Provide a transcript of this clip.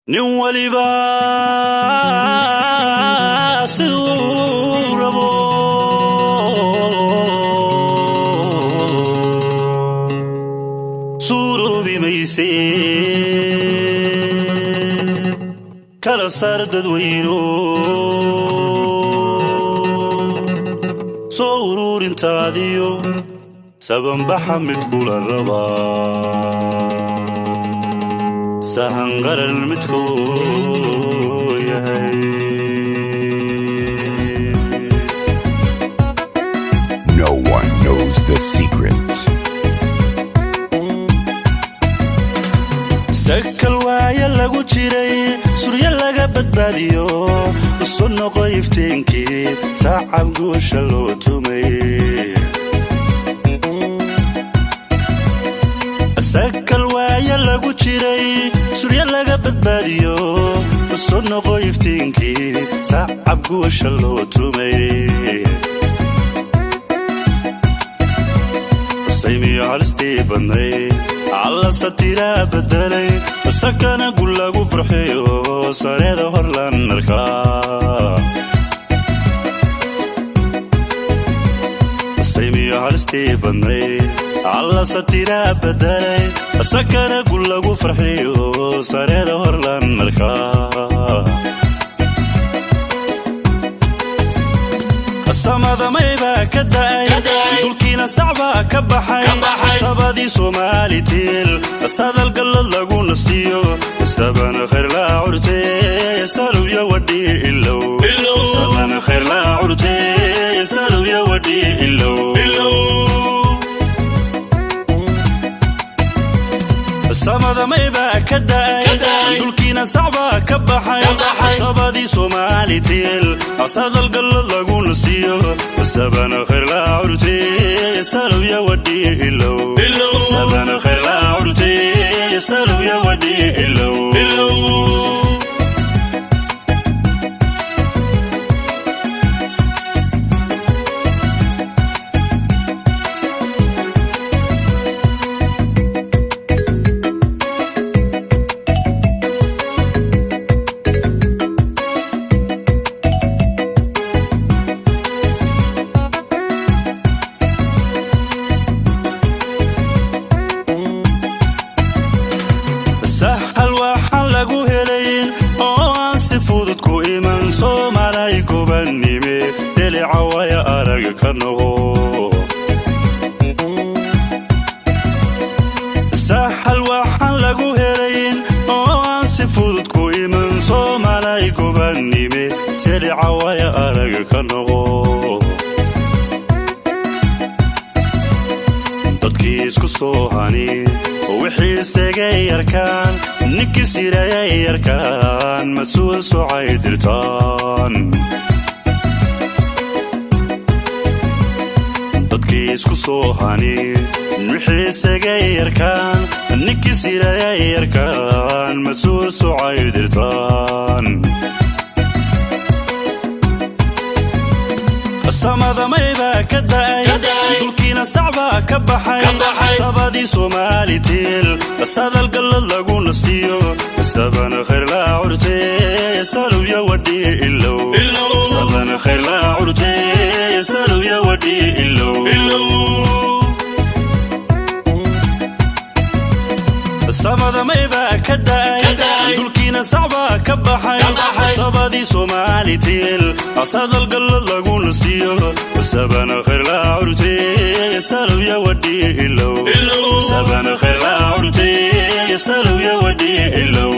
Nin waliba siduu rabo suuroobi mayse, kala saar dadweyno, soo uruurintaadiyo sabanbaxa mid kula rabaa, sahan qaran midkuu yahay. No one knows the secret. Sakal waaya lagu jiray, suryo laga badbaadiyo, isu noqo iftiinkii saacab guusha loo tumay. Sakal waaya lagu jiray, suryo laga badbaadiyo, isu noqo iftiinkii saacab guusha loo tumay. Saymiyo halistii badnay Alla satiraa bedelay, isakana gul lagu farxiyo, sareeda hor lan arkaa. Saymiyo halistii badnay Alla satiraa bedelay, isakana gul lagu farxiyo, sareeda hor lan arkaa. Samadamaybaa ka da'ay, dhulkiina sacbaa ka baxay, sabadii Soomaalitiil sadal gallad lagu nastiyo, sabana khayr laa curte, salowya wadhi ilow, sabana khayr laa curte, salowya wadhi ilow. Samadamaybaa ka da'ay, dhulkiina sacbaa ka baxay, sabadii Soomaalitiil sadal gallad lagu nastiyo, sabana khayr laa curte, salowya wadhi ilow, sabana khayr laa curte, salowya wadhi ilow. Sahal waxaan lagu helayn oo aan si fudud ku iman, Soomaalay gobannime dhelica waya arag ka noqo. Sahal waxaan lagu helayn oo aan si fudud ku iman, Soomaalay gobannime selica waya arag ka noqo. Dadkii isku soo hani wixii isagay yarkaan, ninkii sirayay yarkaan, mas-uul socay dirtaan. Dadkii isku soo hani wixii isagay yarkaan, ninkii sirayay yarkaan, mas-uul socay dirtaan. Samadamaybaa ka da'ay, dhulkiina sacbaa ka baxay, sabadii Soomaalitiil sadal gallad lagu nastiyo, sabana khayr laa curte, salowya wadhi ilow, sabana khayr laa curte, salowya wadhi ilow. Samadamaybaa ka da'ay, dhulkiina sacbaa ka baxay, sabadii Soomaalitiil sadal gallad lagu nastiyo, sabana khayr laa curte, salowya wadhi ilow, sabana khayr laa curte, salowya wadhi ilow.